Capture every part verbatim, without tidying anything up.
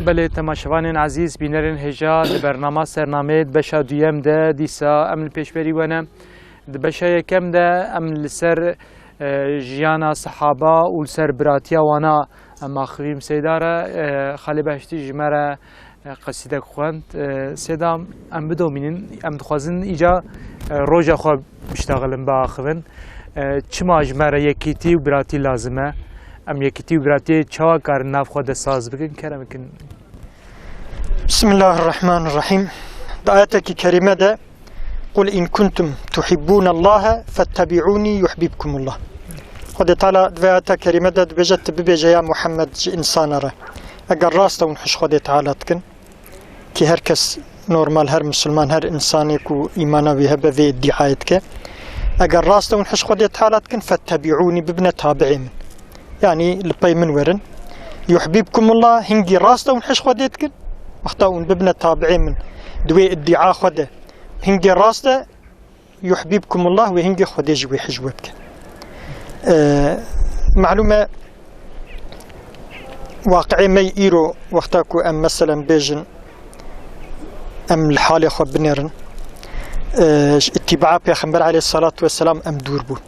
Belê, temaşevanên ezîz, bînerên hêja, di bernama Sernamê di beşa duyem de dîsa em li pêşberî we ne. Di beşa yekem de em li ser, e, jiyana sehaba û li ser biratiya wana em axivîm. Seyda re, e, Xalê Behiştî ji me re, e, qesîdek xwend. E, Seyda, em bidomînin, em dixwazin îca, e, roja xwe biştaxilin, biaxivin. E, çima ji me re yekîtî û biratî lazim e? Em yekîtî û biratiyê çawa karin nav xwe de saz bikin? Kerem bikin. Bismillahirrahmanirrahim. Di ayetekî kerîme de, "Qul in kuntum tuhibbûnallahe fettebi'ûnî yuhbibkumullah." Xwedê Teala di vê ayeta kerîme de dibêje, "Tu bibêje ya Muhammed ji însana re. Eger rast e hûn hişk Xwedê Teala dikin, ki her kes normal, her misilman, her insanê ku îmana wî hebe vê îdîayê dike. Eger rast e hûn hişk Xwedê Teala dikin, fettebi'ûnî, bibine tabi'ê min. Yanî li pey min werin. Yuhbibkumullah, hingî rast e hûn hişk Xwedê dikin. Wexta hûn bibine tabi'ê min di wê îdîa xwe de, hingê rast e, yuhbibkumullah, wê hingê Xwedê jî wê hişk we bike." E, malûm e, waqiê me yî îro, wexta ku em, meselen, bêjin, em li halê xwe binêrin, e, ji îtîbaa Pêxember aleyhissalatu vesselam em dûr bûn.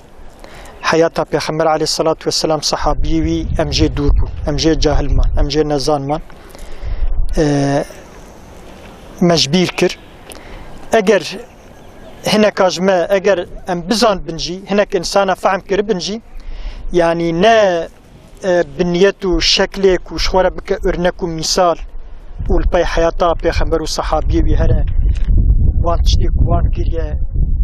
Heyata Pêxember aleyhissalatu vesselam, sehabiyê wî, em jê dûr bûn, em jê cahil man, em jê nezan man. E, me ji bîr kir. Eger hineka ji me, eger em bizanbin jî, hinek însana fehm kiribin jî, yanî ne, e, bi niyet û şeklê ku ji xwe re bike örnek û mîsal û li pey heyata Pêxember û sehabiyê wî here wan tiştê ku wan kiriye,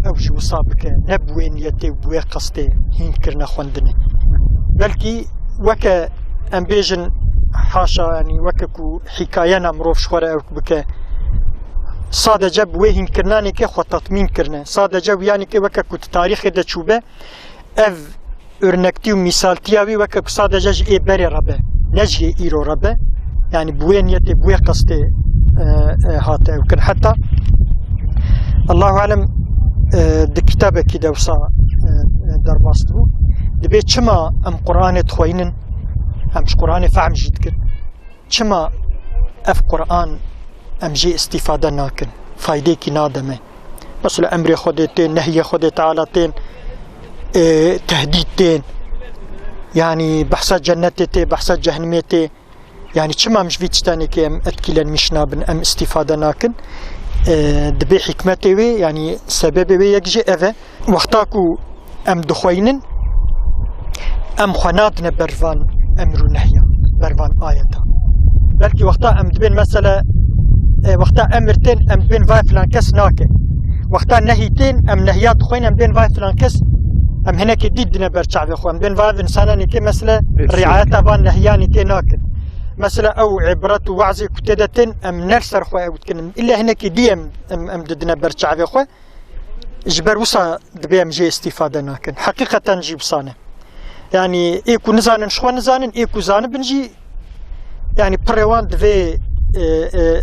ew jî wisa bike, ne bi wê niyetê û bi wê qestê hîn kirine xwendinê. Belkî weke em bêjin, haşa, yanî weke ku hîkayena mirov ji xwe re ew bike, sadece bi wê hînkirina nêke xwe tetmîn kirine. Sadece wiya nêke weke ku di tarîxê de çûbe, ev örnektî û mîsaltiya wî weke ku sadece ji ê berê re be, ne ji ê îro re be. Yanî bi wê niyetê, bi wê qestê, e, e, hate ew kirin. Heta Allahu alem, e, di kitabekî de wisa, e, e, derbas dibû. Dibê çima em Qur'anê dixweynin, em ji Qur'anê fehm jî dikin. Çima ev Qur'an em jê îstîfade nakin? Faydekî nade me. Mesela emrê Xwedê tên, nehyê Xwedê Teala tên, e, tehdîd tên. Yanî behsa cennetê tê, behsa cehennemê tê. Yanî çima em ji vî tiştanê ke em etkilenmiş nabin, em îstîfade nakin? E, dibê hikmetê wê, yanî sebebê wê yek jî ev e. Wexta ku em dixweynin, em xwe nadine ber van emr û nehya, ber van ayeta. Belkî wexta em dibên, mesele, e, wexta emir tên, em dibên vay filan kes nake. Wexta nehî tên, em nehya dixweynin, em dibên vay filan kes, em hinekê dî dine ber çavê xwe. Em dibên vay ev insananê ke, mesele, Pêşî. riayeta van nehyanê tê nakin. Mesele, ew ibret û wazê ku tê de tên, em ne li ser xwe ew dikin. Îlle hinekê dî em, em, em didine ber çavê xwe. Ji ber wisa dibê em jê îstîfade nakin. Heqîqeten jî wisa ne. Yanî ê ku nizanin ji xwe nizanin, ê ku zanibin jî, yanî pirê wan di vê, e, e,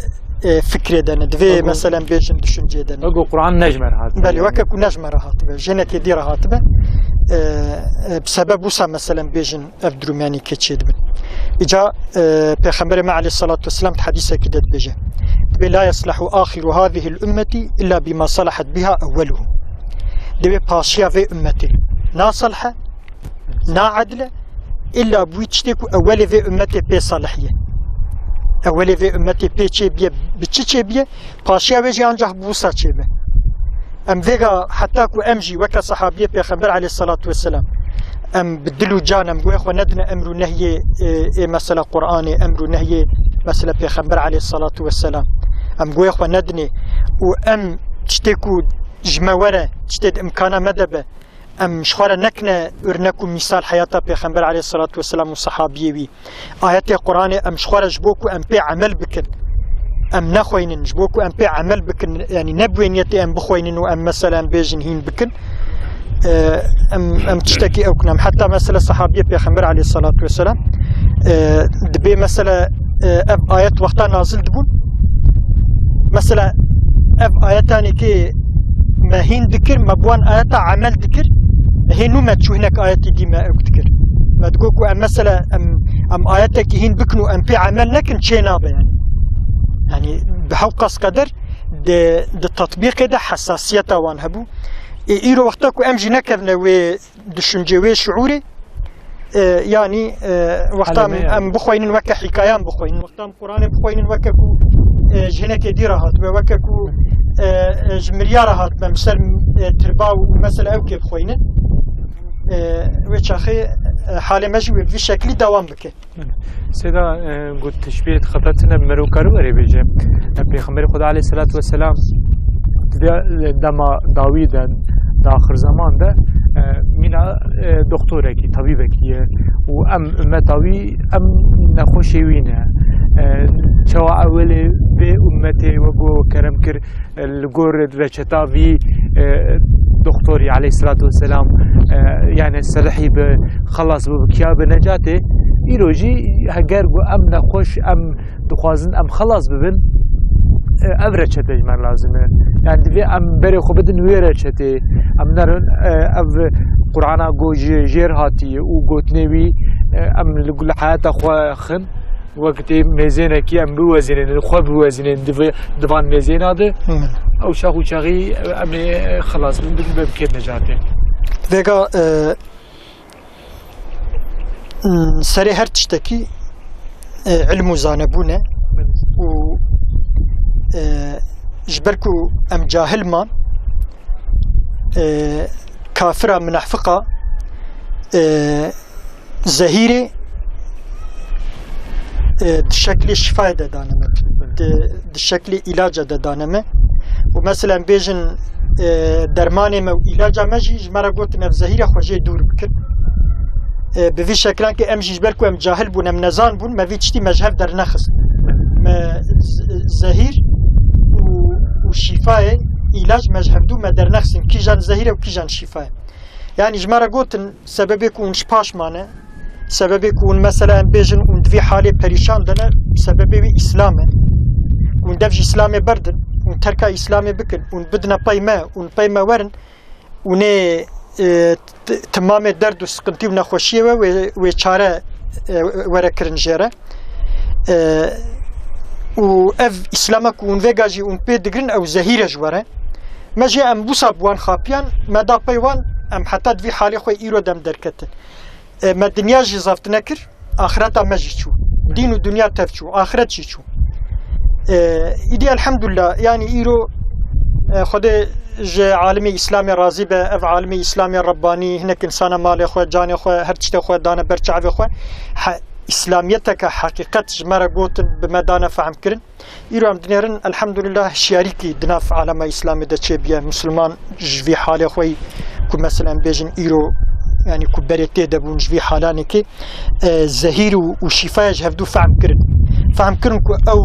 e, fikrê de ne, di vê, Wek ku, meselen, bêjin düşüncê de ne. Wek ku Quran ne ji me re hatibe, Belê, yanî. Weke ku ne ji me re hatibe, ji hinekê dî re hatibe. E, e, bi sebeb wisa, meselen, bêjin, ev durûmenî kê çêdibin. Îca, e, Pêxemberê me aleyhissalatu vesselam di hedîsekî de dibêje. Dibê, "La yeslehu axiru hazihil ummeti illa bima salahat biha ewweluhu." Dibê paşiya vê ummetê naselhe, naedile, illa bi wî tiştê ku ewelê vê ummetê pê salihiye. Ewelê vê ummetê pê çêbiye, bi çi çêbiye? Paşiya wê jî ancak bi wisa çêbe. Em vêga heta ku em jî weke sehabiyê Pêxember aleyhissalatu vesselam, em bi dil û can em guhê xwe nedine emr û nehyê, e, ê mesela Qur'anê, emr û nehyê mesela Pêxember aleyhissalatu vesselam. Em guhê xwe nedinê û em tiştê ku ji me were, tiştê di imkana me de be, em ji xwe re nekine örnek û mîsal heyata Pêxember aleyhissalatu vesselam û sehabiyê wî. Ayetê Qur'anê em ji xwe re ji bo ku em pê emel bikin. Em nexweynin, ji bo ku em pê emel bikin, yanî ne bi wê niyetê em bixweynin û em, mesela, em bêjin hîn bikin. E, em, em tiştekî ew kin. Em heta, mesela, sehabiyê Pêxember aleyhissalatu vesselam, e, dibê, mesela, e, ev ayet wexta nazil dibûn. Mesela, ev ayetanê kê me hîn dikir, me bi wan ayeta emel dikir. Hê nû me çû hinek ayetî dî me ew dikir. Me digot ku em, mesela, em, em ayetekî hîn bikin û em pê emel nekin, çê nabe, yanî. Yani bi hewqas qeder di, di tatbîqê de hesasiyeta wan hebû. Ê, îro wexta ku em jî nekevne wê düşüncê, wê şiûrê, e, yani, e, wexta em, Aleme ya. em bixweynin weke hîkayan bixweynin, wexta em Quranê bixweynin weke ku, e, ji hinekê dî re hatibû, weke ku, e, e, ji mirya re hatibû, em ser, e, tirba û mesela ew kê bixweynin. E, wê çaxê, e, halê me jî wê bi vî şeklî dewam bike. Seyda, e, got tişbîhê xeta tune mero kari were bêje. E, Pêxemberê Xweda aleyhisselatu vesselam di, e, dema dawî de, di axir zaman de, e, mîna, e, doktorekî, tabîbekî ye û em ummeta wî, em nexweşê wî ne. E, çawa ewilê vê ummetê we bû kerem kir, e, li gor reçeta vî, e, doktorî aleyhisselatu vesselam, e, yani selihî bi xelas bi, bi kiya bi necatê. Îro jî heger ku em nexweş, em dixwazin em xelas bibin, e, ev reçete ji me lazim e. Yani divê em berê xwe bidin wê reçetê. Em nerin, e, ev Qur'ana ku ji jêr hatiye û gotinê wî, e, em li, li heyata xwe xin. Wek tê mêzênekî em biwezînin, xwe biwezînin di vê, di van mêzêna de. Hmm. Ew şax û çaxî em ê xelas bin, bin, bin kêr necatê. Vêga, e, m, serê her tiştekî, e, ilm û zanebûn e. Belê. Û, e, ji ber ku em cahil man, e, kafira, munafiqa, e, zehîrê, e, di şeklê şîfayê de dane me, di, di şeklê îlaca de dane me. Û mesela em bêjin, e, dermanê me û îlaca me jî ji me re gotin ev zehîr e, xwe jê dûr bikin. E, bi vî şeklan ke em jî ji ber ku em cahil bûn, em nezan bûn, me vî tiştî me ji hev dernexist. Me z-, zehîr û, û şîfayê, îlac me ji hevdû me dernexistin. Kîjan zehîr e û kîjan şîfa ye. Yani ji me re gotin, sebebê ku hûn ji paş mane, sebebê ku hûn mesela em bêjin hûn di vî halê perîşan de ne, sebebê wî Îslam e. Hûn dev ji Îslamê berdin, hûn terka Îslamê bikin, hûn bidine pey me, hûn pey me werin, hûn ê, e, t-, timamê derd û siqintî û nexweşiyê we, wê, wê çare, e, were kirin jê re. E, û ev Îslama ku hûn vêga jî hûn pê digirin, ew zehîr e ji we re. Me jî em wisa bi wan xapiyan, me da pey wan, em heta di vî halê xwe îro dem derketin. E, me dinya jî zeft nekir, axireta me jî çû. Dîn û dinya tev çû, axiret jî çû. E, îdî elhamdulillah, yani îro, e, Xwedê ji alimê Îslamê razî be, ev alimê Îslamê Rebbanî, hinek insana malê xwe, canê xwe, her tiştê xwe dane ber çavê xwe. He, Îslamiyeteke heqîqet ji me re gotin, bi me dane fehm kirin. Îro em dinêrin, elhamdulillah, hişyarîkî di nav alema Îslamê de çêbiye. Misilman ji vî halê xwe yî ku, mesela, em bêjin îro, yani ku berê tê de bûn ji vî halanekê, e, zehîr û, û şîfaya ji hevdû fehm kirin. Fehm kirin ku ew,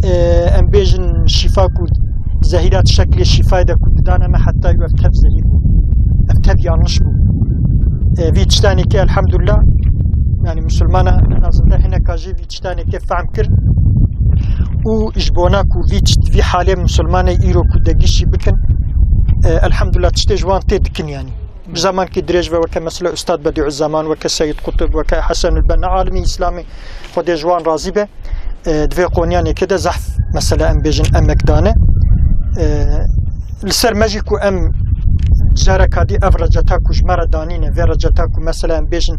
e, em bêjin şîfa ku zehîra di şeklê şîfayê de ku didane me, heta ew ev tev zehîr bû. Ev tev yanlış bû. E, vî tiştanekê, elhamdulillah, yani misilmana en azından hineka jî vî tiştanekê fehm kir û ji bona ku vî tişt, vî halê misilmanê îro ku degişî bikin, e, elhamdulillah tiştê ji wan tê dikin yani. Bi zamankî dirêj ve weke mesela Ustad Bediüzzaman, weke Seyyid Qutb, weke Hesenul Benna, alimî Îslamî, Xwedê ji wan razî be, e, di vê qonyanekê de zehf mesela em bêjin emek dane. E, li ser me jî ku em careka dî ev receta ku ji me re danîne, vê receta ku mesela em bêjin,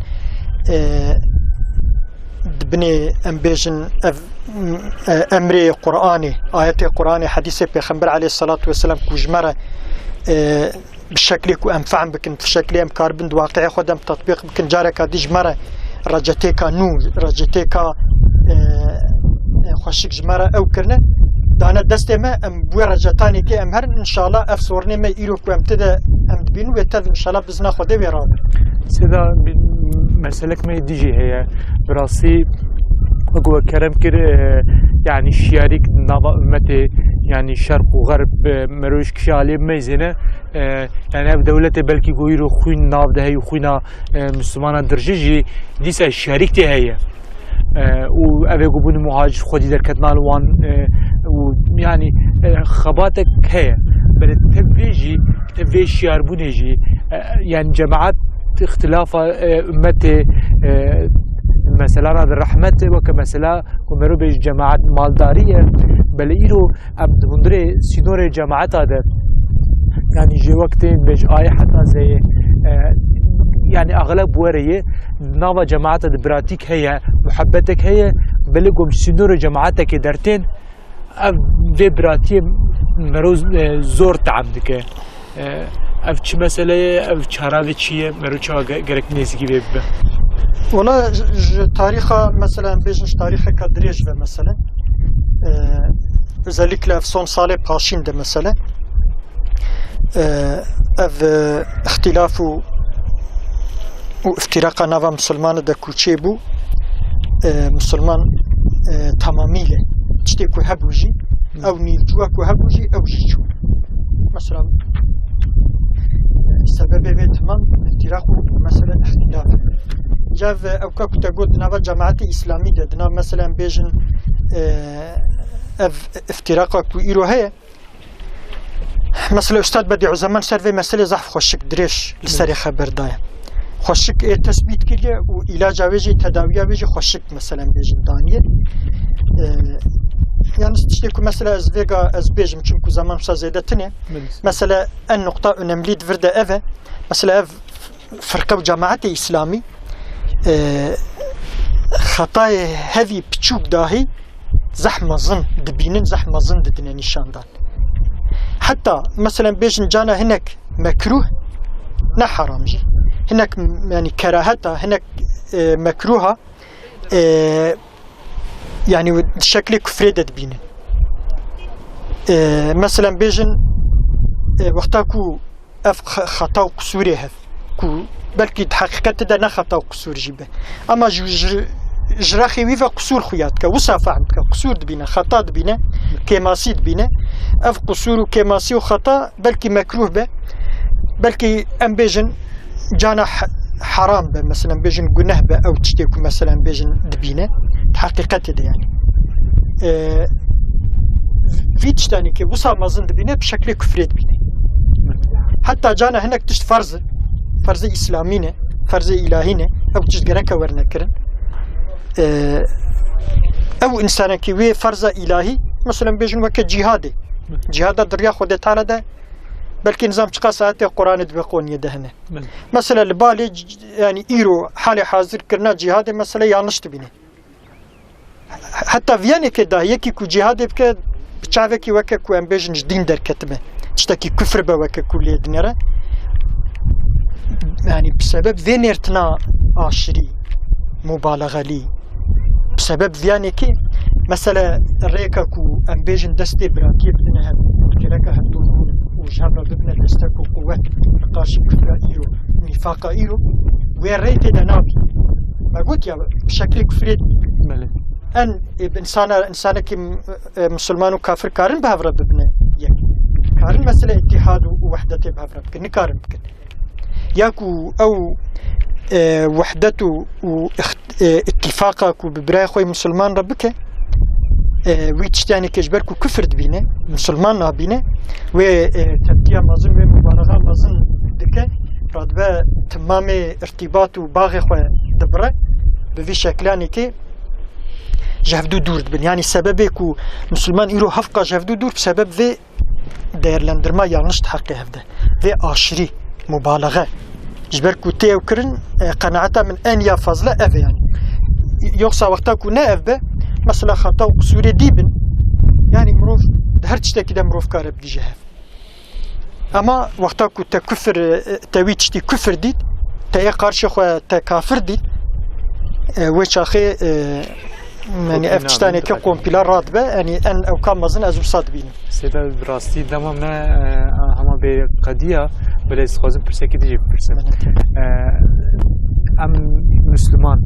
e, di binê em bêjin ev, e, emrê Qur'anê, ayetê Qur'anê, hedîsê Pêxember aleyhisselatu vesselam ku ji me re, e, bi şeklê ku em fehm bikin, bi şeklê em karibin di waqiê xwe de em tetbîq bikin, careka dî ji me re recetêka nû, recetêka, e, e, xweşik ji me re ew kirine, dane destê me, em bi wê recetanekê em herin, înşallah ev sorunê me îro ku em tê de em dibînin wê tev înşallah bizina Xwedê wê rabin. Sêda, bir meselek me dî jî heye. Bi rastî, wek we kerem kir, e, yani şiyarîk nava ummetê, yani şerq û xerb, e, meroj kişa alê meyzêne, e, yani ev dewletê belkî ku îro xwîn nav de heyî xwîna, e, Müslümana dirjî jî dîsa şerîk tê heye. E, û ev ê ku bûne muhacir xwedî derket mal wan, e, û yani, e, xebatek heye. Belê tev vê jî, tev vê şiyarbûnê jî, e, yani cemaat îxtilafa, e, ummetê, e, mesela ra de rehmet weke mesela ku mero bêj cemaat maldarî ye, Belê îro em di hundirê sînorê cemaeta de, yanî jê wek tên bêj ayê heta zeyê, e, yanî axleb were yê, di nava cemaeta de biratîk heye, muhebbetek heye, belê gom sînorê cemaetekê dertên, ev vê biratiyê mero, e, zor team dike. E, ev çi mesele ye, ev çara vê çi ye, mero çawa ge-, gerek nêzîkî vê bibe? Wala ji, ji tarîxa, mesela, em bêjin ji tarîxeka dirêj ve, mesela, e, özellikle ev son salê paşîn de, mesela, e, ev, e, îxtîlaf û, û îftîraqa nava misilmana de ku çêbû, e, misilman, e, tamamîle tiştê ku hebû jî, ew nîvcûya ku hebû jî, ew jî çû. Mesela, sebebê vê timam îftîraq û mesela îxtîlaf. Cev, e, ewka ku te got di nava cemaetê îslamî de, di nav mesela em bêjin, e, ev îftîraqa ku îro heye, mesela Ustad Bedîuzeman ser vê meselê zehf xweşik dirêj li serê xeber daye. Xweşik ê tesbît kiriye û îlaca wê jî, tedawiya wê jî xweşik, mesela em bêjin, daniye. E, yalnız tiştê ku mesela ez vêga ez bêjim, çimku zeman wisa zêde tune. Mesela en nokta önemli di vir de ev e. Mesela ev firqe û cemaetê îslamî, e, xetayê hevî piçûk dahî zeh mezin dibînin, zeh mezin didine nîşandan. Heta, mesela, bêjin cana hinek mekrûh, ne heram jî. Hinek, yani, keraheta, hinek, e, mekrûha, e, yani, şeklê kufrê de dibînin. E, mesela, bêjin, e, wexta ku ev xe-, xeta û qisûrê hev, ku belkî di heqîqetê de ne xeta û qisûr jî be. Ama ji, ji, ji rexê wî ve qisûr xuya dike, wisa fehm dike, qisûr dibîne, xeta dibîne, kêmasî dibîne. Ev qisûr û kêmasî û xeta belkî mekrûh be, belkî em bêjin cana he-, heram be, mesela bêjin guneh be, ew tiştê ku mesela bêjin dibîne, di heqîqetê de yani. Ee, vî tiştanê ke wisa mezin dibîne, bi şeklê kufrê dibîne. Heta cana hinek tişt ferz e, ferzê îslamî ne, ferzê îlahî ne, ew tişt gereke werne kirin. Ee, ew însanekî wê ferza îlahî, mesela bêjin weke cîhadê. Cîhada di riya Xwedê Teala de, belkî nizam çiqa saetê Quranê dibe qoniyê de hene. Belê. Mesela li balê c-, c-, yani îro halê hazir kirina cîhadê mesela yanlış dibîne. Heta viyanekê da yekî ku cîhadê bike, bi çavekî weke ku em bêjin ji dîn derketime. Tiştekî kufr be weke ku lê dinere. Yani bi sebeb vê nêrtina aşirî, mubalexelî, bi sebeb viyanekê, mesela rêka ku em bêjin destê biratiyê bidine hev, gereka hevdû rûn û ji hev re bibine destek û quwet li qarşî kufra îro, nîfaqa îro, wê rê tê de nabî. Me got ya, bi şeklê kufrê dibî. Belê. En, e, insana, insanekî, e, musulman û kafir karin bi hev re bibine yek. Karin mesele îtîhad û, û wehdetê bi hev re bikin. Nikarin bikin. Ya ku ew, e, wehdet û, û îxt-, e, îtîfaqa ku bi birayê xwe yê musulman re bike, e, wî tiştiyanê ke ji ber ku kufir dibîne, musulman nabîne, wê, e, tepkiya mezin, wê mubalexa mezin dike, radibe timamê îrtîbat û baxê xwe dibire, bi vî şeklanê ke ji hevdû dûr dibin. Yanî sebebê ku musulman îro hevqa ji hevdû dûr, bi sebeb vê değerlendirma yanlış di heqê hev de. Vê aşirî, mubalexe. Ji ber ku tê ew kirin, e, qenaeta min en ya fazla ev e yani. Yoksa wexta ku ne ev be, mesela xeta û qisûrê dî bin, yani mirov di her tiştekî de mirov kare bigihîje hev. Ama wexta ku te kufir, e, te wî tiştî kufir dît, te yê qarşê xwe te kafir dît, e, wê çaxê, e, yani ev tiştanê ke kompîla radibe, yani en ewka mezin ez wisa dibînim. Sêda, bi rastî dema me, e, hema bê qediya, belê ez dixwazim pirsekî dijî bipirsim. Belê. E, em Müslüman,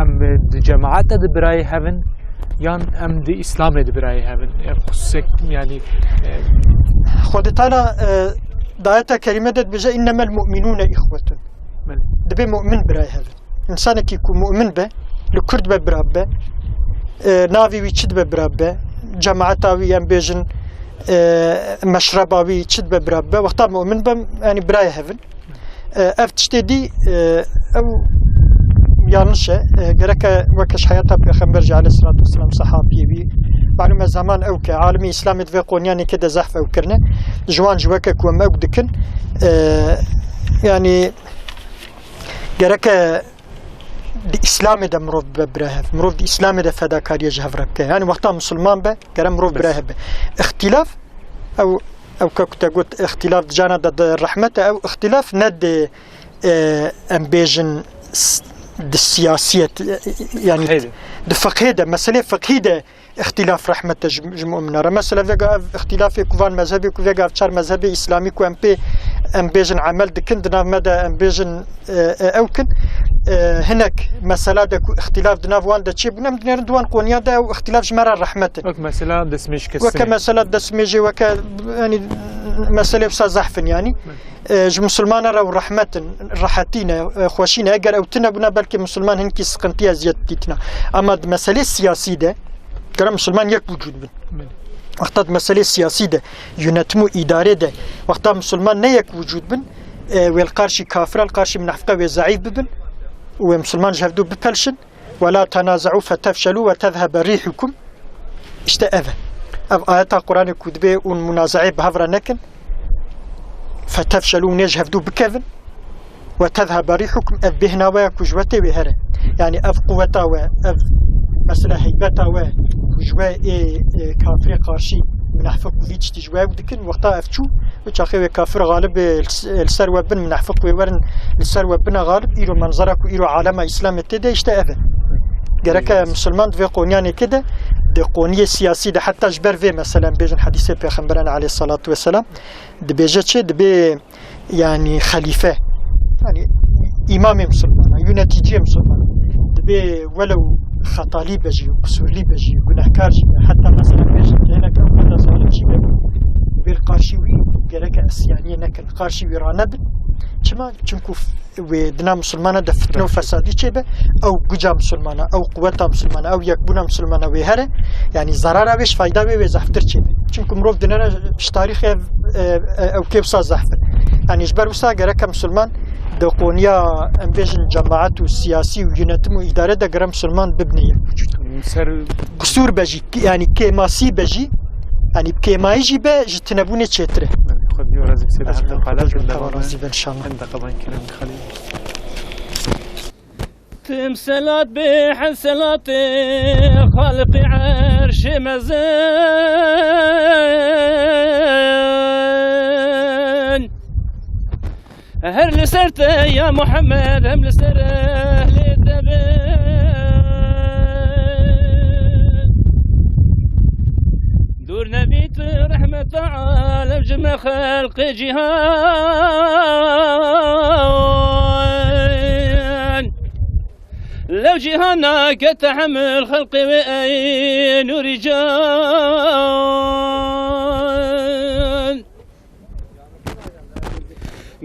em di cemaeta de birayê hev in, yan em di Îslamê de birayê hev in? Ev xusûsek, yani, e, Xwedê Teala, e, di ayeta kerîme de dibêje, "Innemel mu'minûne îxwetun." Belê. Dibê mu'min birayê hev in. Însanekî ku mu'min be, li ku dibe bira bibe, e, navê wî çi dibe bira bibe, cemaeta wî, em bêjin, e, meşreba wî çi dibe bira bibe, wexta mu'min be, yani birayê hev in. E, ev tiştê dî, e, ew yanlış e. E, gereke weke ji heyata Pêxember jî aleyhissalatu vesselam, sahabiyê wî, Malûm e, zaman ew ke alimê Îslamê di vê qonyanê ke de zehf ew kirine. Ji wan ji weke ku em ew dikin, e, yanî gereke di Îslamê de mirov bibe bira hev. Mirov di Îslamê de fedakariye ji hev re bike. Yanî wexta misilman be, gere mirov bira hev be. Îxtîlaf, ew, ew ke ku te got, îxtîlaf di cana de, de rehmet e, ew îxtîlaf ne di, e, em bêjin s-, di siyasiyet, e, yanî di fiqhê de, meselê fiqhî de îxtîlaf rehmet e ji, ji mumina re. Mesela vêga ev îxtîlafê ku van mezhebê ku vêga ev çar mezhebê îslamî ku em pê, em bêjin emel dikin, di nav me de em bêjin, e, e, ew kin. E, hinek mesela de ku îxtîlaf di nav wan de çêbûne, em dinêrin di wan qoniya de ew îxtîlaf ji me re rehmet in. Wek mesela destmêjkirinê. Weke mesela destmêjê, weke, yanî meselê wisa zehf in yanî. E, ji misilmana re ew rehmet in, rehetî ne, e, xweşî ne. Eger ew tune bûna, belkî misilman hinkî siqintiye, eziyet dîtina. Ama di meselê siyasî de, gere misilman yek wicûd bin. Belê. Wexta di meselê siyasî de, yönetim û îdarê de, wexta misilman ne yek wicûd bin, e, wê li qarşî kafira, li qarşî minafika wê zeîf bibin û wê misilman ji hevdû bipelşin. "Ve la tenaze'u fetefşelu ve tezhebe rîhukum." İşte ev e. Ev ayeta Qur'anê ku dibê hûn munaze'ê bi hev re nekin, "fetefşelu", hûn ê ji hevdû bikevin, "ve tezhebe rîhukum", ev bêhna we ya ku ji we tê wê here. Yani ev quweta we, ev mesela heybeta we ku ji we ê, ê kafirê qarşî, minafik û vî tiştî ji we ew dikin, wexta ev çû, Wê çaxê wê kafir xalib ê li s-, li ser we bin, minafik wê werin li ser we bine xalib, îro menzera ku îro alema Îslamê tê de, işte ev e. Gereke misilman di vê qonyanekê de, di qoniyê siyasî de, heta ji ber vê, mesela, em bêjin hedîsê Pêxemberan aleyhissalatu vesselam, dibêje çi? Dibê, yani, xelîfe, yani, îmamê misilmana, yöneticiyê misilmana, dibê welew xetalî be jî, qusurlî be jî, gunehkar jî be, heta, mesela, bêjin, gelek ew qada zalim jî be, wê li qarşî wî gereke isyaniyê nekin, li qarşî wî ranebin. Çima? Çimku f-, wê dina misilmana de fitne û fesadî çêbe, ew guca misilmana, ew quweta misilmana, ew yekbûna misilmana wê here, yani, zarara wê ji fayda wê, wê zehftir çêbe. Çimku mirov dinere ji tarîxê ev, e, e, ew kê wisa zehf e. Yani, ji ber wisa gereke misilman di qoniya, em bêjin, cemaet û siyasî û yönetim û îdare de gere misilman bibine yek. Ser Qusûr be jî, yani kêmasî be jî, yani kêmayî jî be, ji tinebûnê çêtir e. Xwedî razî be, Xwedî razî be, inşallah. Timselat bê heselatê xaliqî erşê mezin. Her li ser te ya Muhammed, hem li ser ehlê te be. Dûr nebî tu rehmeta alem ji me xelqê cîhan. Lew cîhana ke tehemil xelqê wê ey nûrî can.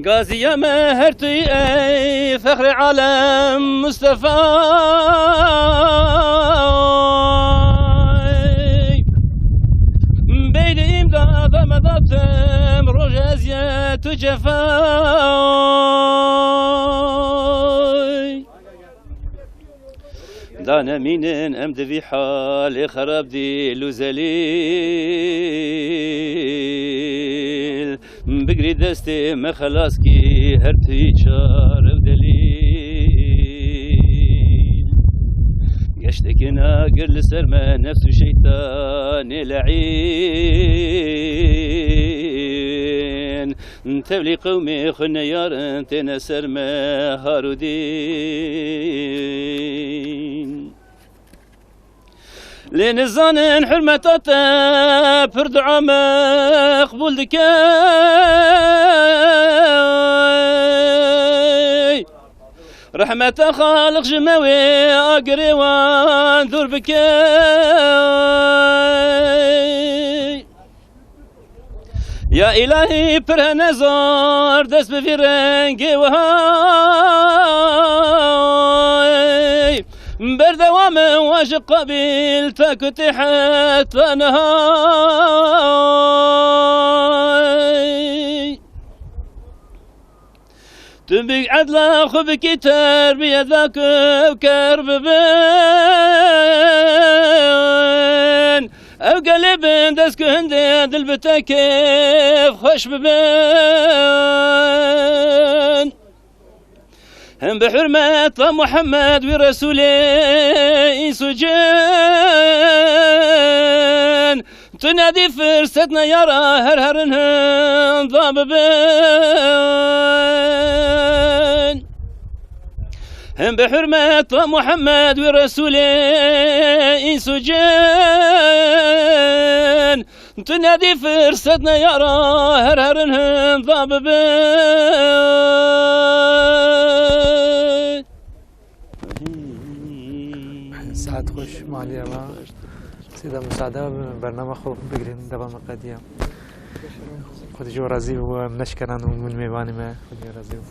Gaziya me her tu yî ey fexrê alem Mustefa. Beylî îmdada me datim roj eziyet û cefa. Da nemînin em di vî halê xerab dîl û zelîl. Bigirî destê me xelas kî her tî çar û delîl. Geştekê nagir li ser me nefs û şeytanê le'în. Tevlî qewmê xwe neyarin têne ser me har û dîn. Lê nizanin hurmeta te pir dua me qbûl dike. Rehmeta Xaliq ji me wê agirê wan dûr bike. Ya îlahî pir hene zor dest bi vî rengê wiha. Berdewam e wa ji qabîl ta ku tê heta niha. Tu bî edla xwe bikî terbiye da ku ew ker bibin. Ew gelê bin dest ku hindê dil bi te kêf xweş bibin. Him bi hurmeta Muhammed wî Resûlê îns û cin. Tu nedî firset neyara her herin hinda bibin. Him bi hurmeta Muhammed wî Resûlê îns û cin. Tu nedî firset neyara her herin hinda bibin. Saet xweş, malî eva. Sêda, misade be, bernama xwe bigrin, deva me qediya. Xwedê ji we razî be, em neşkeran û min mêvanê me. Xwedê razî be.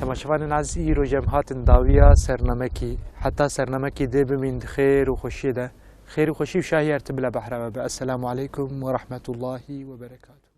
Temaşevanên ezîz, îro jî em hatin dawiya sernamekî. Heta sernamekî dê bimîn di xêr û xweşiyê de. Xêr û xweşî û şahiyê her tim bila behra we be. Esselamu aleykum ve rahmetullahi ve berekatuhu.